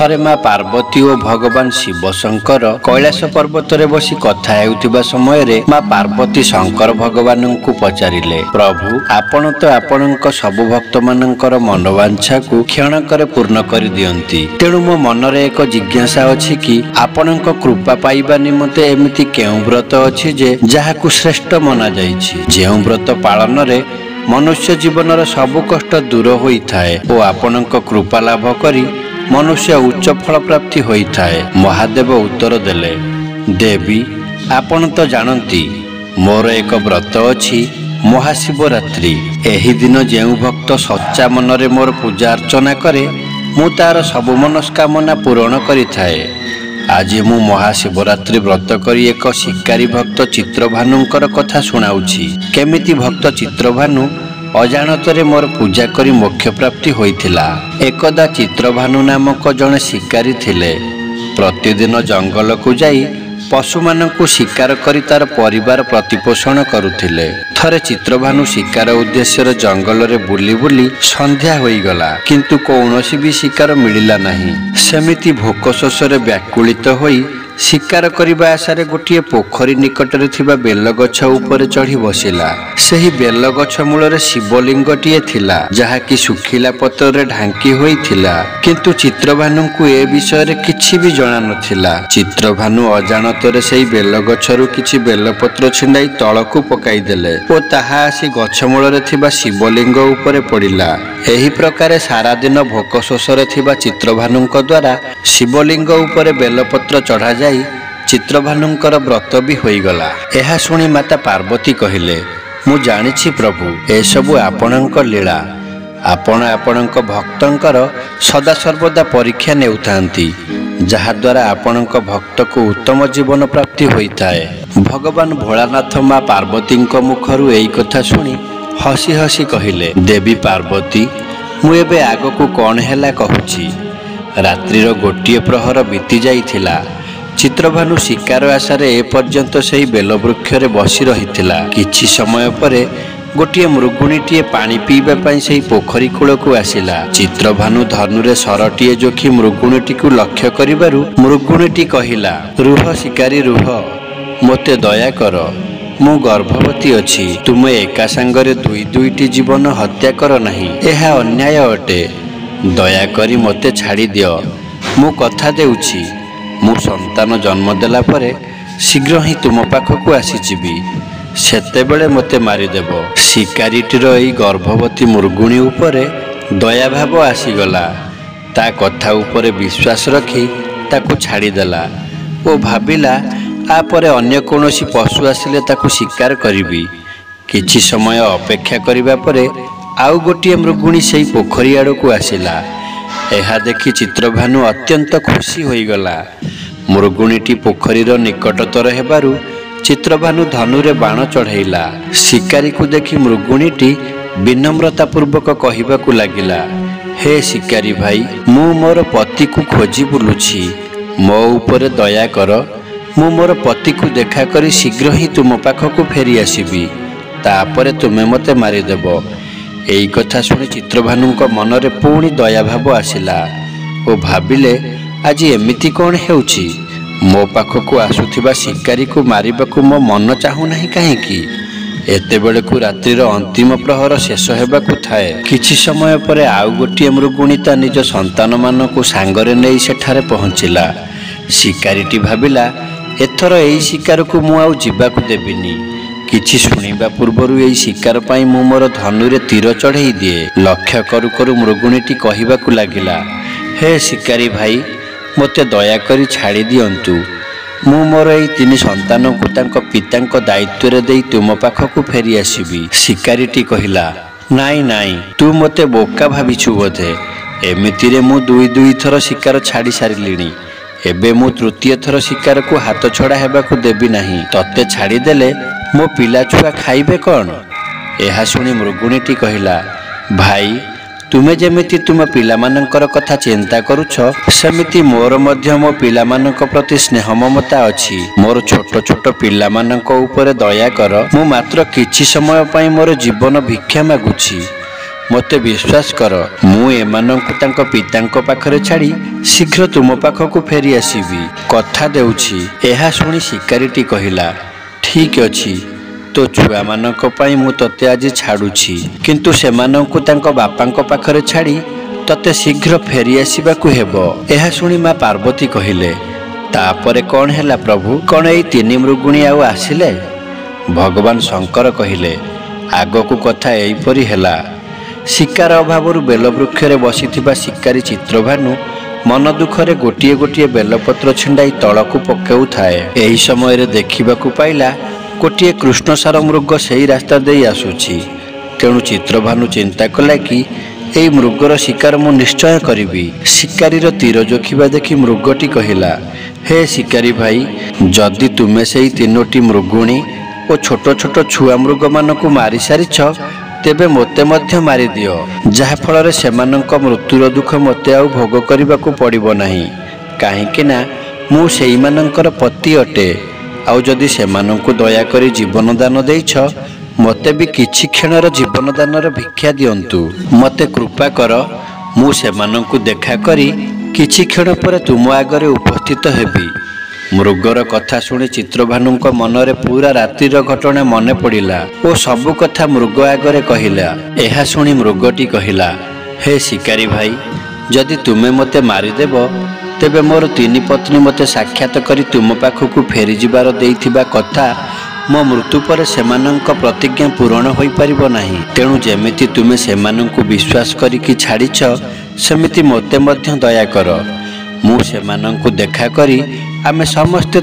ଥରେ ମା ପାର୍ବତୀ ଓ ଭଗବାନ ଶିବଶଙ୍କର କୈଳାସ ପର୍ବତରେ ବସି କଥା ହେଉଥିବା ସମୟରେ ମା ପାର୍ବତୀ ଶଙ୍କର ଭଗବାନଙ୍କୁ ପଚାରିଲେ, ପ୍ରଭୁ, ଆପଣ ତ ଆପଣଙ୍କ ସବୁ ଭକ୍ତମାନଙ୍କର ମନୋବାଞ୍ଛାକୁ କ୍ଷଣକରେ ପୂର୍ଣ୍ଣ କରିଦିଅନ୍ତି। ତେଣୁ ମୋ ମନରେ ଏକ ଜିଜ୍ଞାସା ଅଛି କି ଆପଣଙ୍କ କୃପା ପାଇବା ନିମନ୍ତେ ଏମିତି କେଉଁ ବ୍ରତ ଅଛି ଯେ ଯାହାକୁ ଶ୍ରେଷ୍ଠ ମନାଯାଇଛି, ଯେଉଁ ବ୍ରତ ପାଳନରେ ମନୁଷ୍ୟ ଜୀବନର ସବୁ କଷ୍ଟ ଦୂର ହୋଇଥାଏ ଓ ଆପଣଙ୍କ କୃପା ଲାଭ କରି ମନୁଷ୍ୟ ଉଚ୍ଚ ଫଳ ପ୍ରାପ୍ତି ହୋଇଥାଏ। ମହାଦେବ ଉତ୍ତର ଦେଲେ, ଦେବୀ, ଆପଣ ତ ଜାଣନ୍ତି ମୋର ଏକ ବ୍ରତ ଅଛି, ମହାଶିବରାତ୍ରି। ଏହି ଦିନ ଯେଉଁ ଭକ୍ତ ସଚ୍ଚା ମନରେ ମୋର ପୂଜା ଅର୍ଚ୍ଚନା କରେ, ମୁଁ ତାର ସବୁ ମନସ୍କାମନା ପୂରଣ କରିଥାଏ। ଆଜି ମୁଁ ମହାଶିବରାତ୍ରି ବ୍ରତ କରି ଏକ ଶିକାରୀ ଭକ୍ତ ଚିତ୍ରଭାନୁଙ୍କର କଥା ଶୁଣାଉଛି, କେମିତି ଭକ୍ତ ଚିତ୍ରଭାନୁ ଅଜାଣତରେ ମୋର ପୂଜା କରି ମୋକ୍ଷ ପ୍ରାପ୍ତି ହୋଇଥିଲା। ଏକଦା ଚିତ୍ରଭାନୁ ନାମକ ଜଣେ ଶିକାରୀ ଥିଲେ। ପ୍ରତିଦିନ ଜଙ୍ଗଲକୁ ଯାଇ ପଶୁମାନଙ୍କୁ ଶିକାର କରି ତାର ପରିବାର ପ୍ରତିପୋଷଣ କରୁଥିଲେ। ଥରେ ଚିତ୍ରଭାନୁ ଶିକାର ଉଦ୍ଦେଶ୍ୟରେ ଜଙ୍ଗଲରେ ବୁଲି ବୁଲି ସନ୍ଧ୍ୟା ହୋଇଗଲା, କିନ୍ତୁ କୌଣସି ବି ଶିକାର ମିଳିଲା ନାହିଁ। ସେମିତି ଭୋକ ଶୋଷରେ ବ୍ୟାକୁଳିତ ହୋଇ ଶିକାର କରିବା ଆଶାରେ ଗୋଟିଏ ପୋଖରୀ ନିକଟରେ ଥିବା ବେଲଗଛ ଉପରେ ଚଢ଼ି ବସିଲା। ସେହି ବେଲଗଛ ମୂଳରେ ଶିବଲିଙ୍ଗଟିଏ ଥିଲା, ଯାହାକି ଶୁଖିଲା ପତ୍ରରେ ଢାଙ୍କି ହୋଇଥିଲା। କିନ୍ତୁ ଚିତ୍ରଭାନୁଙ୍କୁ ଏ ବିଷୟରେ କିଛି ବି ଜଣା ନଥିଲା। ଚିତ୍ରଭାନୁ ଅଜାଣତରେ ସେହି ବେଲଗଛରୁ କିଛି ବେଲପତ୍ର ଛିଣ୍ଡାଇ ତଳକୁ ପକାଇଦେଲେ ଓ ତାହା ଆସି ଗଛ ମୂଳରେ ଥିବା ଶିବଲିଙ୍ଗ ଉପରେ ପଡ଼ିଲା। ଏହି ପ୍ରକାରେ ସାରାଦିନ ଭୋକ ଶୋଷରେ ଥିବା ଚିତ୍ରଭାନୁଙ୍କ ଦ୍ୱାରା ଶିବଲିଙ୍ଗ ଉପରେ ବେଲପତ୍ର ଚଢ଼ାଯାଇ ଚିତ୍ରଭାନୁଙ୍କର ବ୍ରତ ବି ହୋଇଗଲା। ଏହା ଶୁଣି ମାତା ପାର୍ବତୀ କହିଲେ, ମୁଁ ଜାଣିଛି ପ୍ରଭୁ, ଏସବୁ ଆପଣଙ୍କ ଲୀଳା। ଆପଣ ଆପଣଙ୍କ ଭକ୍ତଙ୍କର ସଦାସର୍ବଦା ପରୀକ୍ଷା ନେଉଥାନ୍ତି, ଯାହାଦ୍ୱାରା ଆପଣଙ୍କ ଭକ୍ତକୁ ଉତ୍ତମ ଜୀବନ ପ୍ରାପ୍ତି ହୋଇଥାଏ। ଭଗବାନ ଭୋଳାନାଥ ମା ପାର୍ବତୀଙ୍କ ମୁଖରୁ ଏଇ କଥା ଶୁଣି ହସି ହସି କହିଲେ, ଦେବୀ ପାର୍ବତୀ, ମୁଁ ଏବେ ଆଗକୁ କ'ଣ ହେଲା କହୁଛି। ରାତ୍ରିର ଗୋଟିଏ ପ୍ରହର ବିତି ଯାଇଥିଲା। ଚିତ୍ରଭାନୁ ଶିକାର ଆଶାରେ ଏପର୍ଯ୍ୟନ୍ତ ସେହି ବେଲବୃକ୍ଷରେ ବସି ରହିଥିଲା। କିଛି ସମୟ ପରେ ଗୋଟିଏ ମୃଗୁଣୀଟିଏ ପାଣି ପିଇବା ପାଇଁ ସେହି ପୋଖରୀ କୂଳକୁ ଆସିଲା। ଚିତ୍ରଭାନୁ ଧନୁରେ ସରଟିଏ ଯୋଖି ମୃଗୁଣୀଟିକୁ ଲକ୍ଷ୍ୟ କରିବାରୁ ମୃଗୁଣୀଟି କହିଲା, ରୁହ ଶିକାରୀ ରୁହ, ମୋତେ ଦୟା କର, ମୁଁ ଗର୍ଭବତୀ ଅଛି। ତୁମେ ଏକା ସାଙ୍ଗରେ ଦୁଇ ଦୁଇଟି ଜୀବନ ହତ୍ୟା କର ନାହିଁ, ଏହା ଅନ୍ୟାୟ ଅଟେ। ଦୟାକରି ମୋତେ ଛାଡ଼ିଦିଅ। ମୁଁ କଥା ଦେଉଛି, ମୁଁ ସନ୍ତାନ ଜନ୍ମ ଦେଲା ପରେ ଶୀଘ୍ର ହିଁ ତୁମ ପାଖକୁ ଆସିଯିବି, ସେତେବେଳେ ମୋତେ ମାରିଦେବ। ଶିକାରୀଟିର ଏଇ ଗର୍ଭବତୀ ମୃଗୁଣୀ ଉପରେ ଦୟାଭାବ ଆସିଗଲା। ତା କଥା ଉପରେ ବିଶ୍ୱାସ ରଖି ତାକୁ ଛାଡ଼ିଦେଲା ଓ ଭାବିଲା, ଆ ପରେ ଅନ୍ୟ କୌଣସି ପଶୁ ଆସିଲେ ତାକୁ ଶିକାର କରିବି। କିଛି ସମୟ ଅପେକ୍ଷା କରିବା ପରେ ଆଉ ଗୋଟିଏ ମୃଗୁଣୀ ସେଇ ପୋଖରୀ ଆଡ଼କୁ ଆସିଲା। ଏହା ଦେଖି ଚିତ୍ରଭାନୁ ଅତ୍ୟନ୍ତ ଖୁସି ହୋଇଗଲା। ମୃଗୁଣୀଟି ପୋଖରୀର ନିକଟତର ହେବାରୁ ଚିତ୍ରଭାନୁ ଧନୁରେ ବାଣ ଚଢ଼େଇଲା। ଶିକାରୀକୁ ଦେଖି ମୃଗୁଣୀଟି ବିନମ୍ରତା ପୂର୍ବକ କହିବାକୁ ଲାଗିଲା, ହେ ଶିକାରୀ ଭାଇ, ମୁଁ ମୋର ପତିକୁ ଖୋଜି ବୁଲୁଛି। ମୋ ଉପରେ ଦୟା କର। ମୁଁ ମୋର ପତିକୁ ଦେଖା କରି ଶୀଘ୍ର ହିଁ ତୁମ ପାଖକୁ ଫେରି ଆସିବି, ତାପରେ ତୁମେ ମୋତେ ମାରିଦେବ। ଏଇ କଥା ଶୁଣି ଚିତ୍ରଭାନୁଙ୍କ ମନରେ ପୁଣି ଦୟାଭାବ ଆସିଲା ଓ ଭାବିଲେ, ଆଜି ଏମିତି କ'ଣ ହେଉଛି? ମୋ ପାଖକୁ ଆସୁଥିବା ଶିକାରୀକୁ ମାରିବାକୁ ମୋ ମନ ଚାହୁଁନାହିଁ କାହିଁକି? ଏତେବେଳକୁ ରାତ୍ରିର ଅନ୍ତିମ ପ୍ରହର ଶେଷ ହେବାକୁ ଥାଏ। କିଛି ସମୟ ପରେ ଆଉ ଗୋଟିଏ ମୃଗୁଣୀ ତା ନିଜ ସନ୍ତାନମାନଙ୍କୁ ସାଙ୍ଗରେ ନେଇ ସେଠାରେ ପହଞ୍ଚିଲା। ଶିକାରୀଟି ଭାବିଲା, ଏଥର ଏଇ ଶିକାରକୁ ମୁଁ ଆଉ ଯିବାକୁ ଦେବିନି। କିଛି ଶୁଣିବା ପୂର୍ବରୁ ଏଇ ଶିକାର ପାଇଁ ମୁଁ ମୋର ଧନୁରେ ତୀର ଚଢ଼େଇ ଦିଏ। ଲକ୍ଷ୍ୟ କରୁ କରୁ ମୃଗୁଣୀଟି କହିବାକୁ ଲାଗିଲା, ହେ ଶିକାରୀ ଭାଇ, ମୋତେ ଦୟାକରି ଛାଡ଼ି ଦିଅନ୍ତୁ। ମୁଁ ମୋର ଏଇ ତିନି ସନ୍ତାନଙ୍କୁ ତାଙ୍କ ପିତାଙ୍କ ଦାୟିତ୍ୱରେ ଦେଇ ତୁମ ପାଖକୁ ଫେରି ଆସିବି। ଶିକାରୀଟି କହିଲା, ନାଇଁ ନାଇଁ, ତୁ ମୋତେ ବୋକା ଭାବିଛୁ ବୋଧେ? ଏମିତିରେ ମୁଁ ଦୁଇ ଦୁଇ ଥର ଶିକାର ଛାଡ଼ି ସାରିଲିଣି। ଏବେ ମୁଁ ତୃତୀୟ ଥର ଶିକାରକୁ ହାତ ଛଡ଼ା ହେବାକୁ ଦେବି ନାହିଁ। ତତେ ଛାଡ଼ିଦେଲେ ମୋ ପିଲାଛୁଆ ଖାଇବେ କ'ଣ? ଏହା ଶୁଣି ମୃଗୁଣୀଟି କହିଲା, ଭାଇ, ତୁମେ ଯେମିତି ତୁମ ପିଲାମାନଙ୍କର କଥା ଚିନ୍ତା କରୁଛ, ସେମିତି ମୋର ମଧ୍ୟ ମୋ ପିଲାମାନଙ୍କ ପ୍ରତି ସ୍ନେହ ମମତା ଅଛି। ମୋର ଛୋଟ ଛୋଟ ପିଲାମାନଙ୍କ ଉପରେ ଦୟା କର। ମୁଁ ମାତ୍ର କିଛି ସମୟ ପାଇଁ ମୋର ଜୀବନ ଭିକ୍ଷା ମାଗୁଛି। ମୋତେ ବିଶ୍ୱାସ କର, ମୁଁ ଏମାନଙ୍କୁ ତାଙ୍କ ପିତାଙ୍କ ପାଖରେ ଛାଡ଼ି ଶୀଘ୍ର ତୁମ ପାଖକୁ ଫେରି ଆସିବି, କଥା ଦେଉଛି। ଏହା ଶୁଣି ଶିକାରୀଟି କହିଲା, ଠିକ୍ ଅଛି, ତୋ ଛୁଆମାନଙ୍କ ପାଇଁ ମୁଁ ତୋତେ ଆଜି ଛାଡ଼ୁଛି, କିନ୍ତୁ ସେମାନଙ୍କୁ ତାଙ୍କ ବାପାଙ୍କ ପାଖରେ ଛାଡ଼ି ତତେ ଶୀଘ୍ର ଫେରି ଆସିବାକୁ ହେବ। ଏହା ଶୁଣି ମା ପାର୍ବତୀ କହିଲେ, ତାପରେ କ'ଣ ହେଲା ପ୍ରଭୁ? କ'ଣ ଏଇ ତିନି ମୃଗୁଣୀ ଆଉ ଆସିଲେ? ଭଗବାନ ଶଙ୍କର କହିଲେ, ଆଗକୁ କଥା ଏହିପରି ହେଲା। ଶିକାର ଅଭାବରୁ ବେଲବୃକ୍ଷରେ ବସିଥିବା ଶିକାରୀ ଚିତ୍ରଭାନୁ ମନ ଦୁଃଖରେ ଗୋଟିଏ ଗୋଟିଏ ବେଲପତ୍ର ଛିଣ୍ଡାଇ ତଳକୁ ପକାଉଥାଏ। ଏହି ସମୟରେ ଦେଖିବାକୁ ପାଇଲା ଗୋଟିଏ କୃଷ୍ଣସାର ମୃଗ ସେଇ ରାସ୍ତା ଦେଇ ଆସୁଛି। ତେଣୁ ଚିତ୍ରଭାନୁ ଚିନ୍ତା କଲା କି ଏଇ ମୃଗର ଶିକାର ମୁଁ ନିଶ୍ଚୟ କରିବି। ଶିକାରୀର ତୀର ଯୋଖିବା ଦେଖି ମୃଗଟି କହିଲା, ହେ ଶିକାରୀ ଭାଇ, ଯଦି ତୁମେ ସେଇ ତିନୋଟି ମୃଗୁଣୀ ଓ ଛୋଟ ଛୋଟ ଛୁଆ ମୃଗମାନଙ୍କୁ ମାରିସାରିଛ, ତେବେ ମୋତେ ମଧ୍ୟ ମାରିଦିଅ, ଯାହାଫଳରେ ସେମାନଙ୍କ ମୃତ୍ୟୁର ଦୁଃଖ ମୋତେ ଆଉ ଭୋଗ କରିବାକୁ ପଡ଼ିବ ନାହିଁ, କାହିଁକି ନା ମୁଁ ସେଇମାନଙ୍କର ପତି ଅଟେ। ଆଉ ଯଦି ସେମାନଙ୍କୁ ଦୟାକରି ଜୀବନ ଦାନ ଦେଇଛ, ମୋତେ ବି କିଛି କ୍ଷଣର ଜୀବନ ଦାନର ଭିକ୍ଷା ଦିଅନ୍ତୁ। ମୋତେ କୃପା କର, ମୁଁ ସେମାନଙ୍କୁ ଦେଖା କରି କିଛି କ୍ଷଣ ପରେ ତୁମ ଆଗରେ ଉପସ୍ଥିତ ହେବି। ମୃଗର କଥା ଶୁଣି ଚିତ୍ରଭାନୁଙ୍କ ମନରେ ପୁରା ରାତ୍ରିର ଘଟଣା ମନେ ପଡ଼ିଲା ଓ ସବୁ କଥା ମୃଗ ଆଗରେ କହିଲା। ଏହା ଶୁଣି ମୃଗଟି କହିଲା, ହେ ଶିକାରୀ ଭାଇ, ଯଦି ତୁମେ ମୋତେ ମାରିଦେବ, ତେବେ ମୋର ତିନି ପତ୍ନୀ ମୋତେ ସାକ୍ଷାତ କରି ତୁମ ପାଖକୁ ଫେରିଯିବାର ଦେଇଥିବା କଥା ମୋ ମୃତ୍ୟୁ ପରେ ସେମାନଙ୍କ ପ୍ରତିଜ୍ଞା ପୂରଣ ହୋଇପାରିବ ନାହିଁ। ତେଣୁ ଯେମିତି ତୁମେ ସେମାନଙ୍କୁ ବିଶ୍ୱାସ କରିକି ଛାଡ଼ିଛ, ସେମିତି ମୋତେ ମଧ୍ୟ ଦୟା କର। ମୁଁ ସେମାନଙ୍କୁ ଦେଖା କରି ଆମେ ସମସ୍ତେ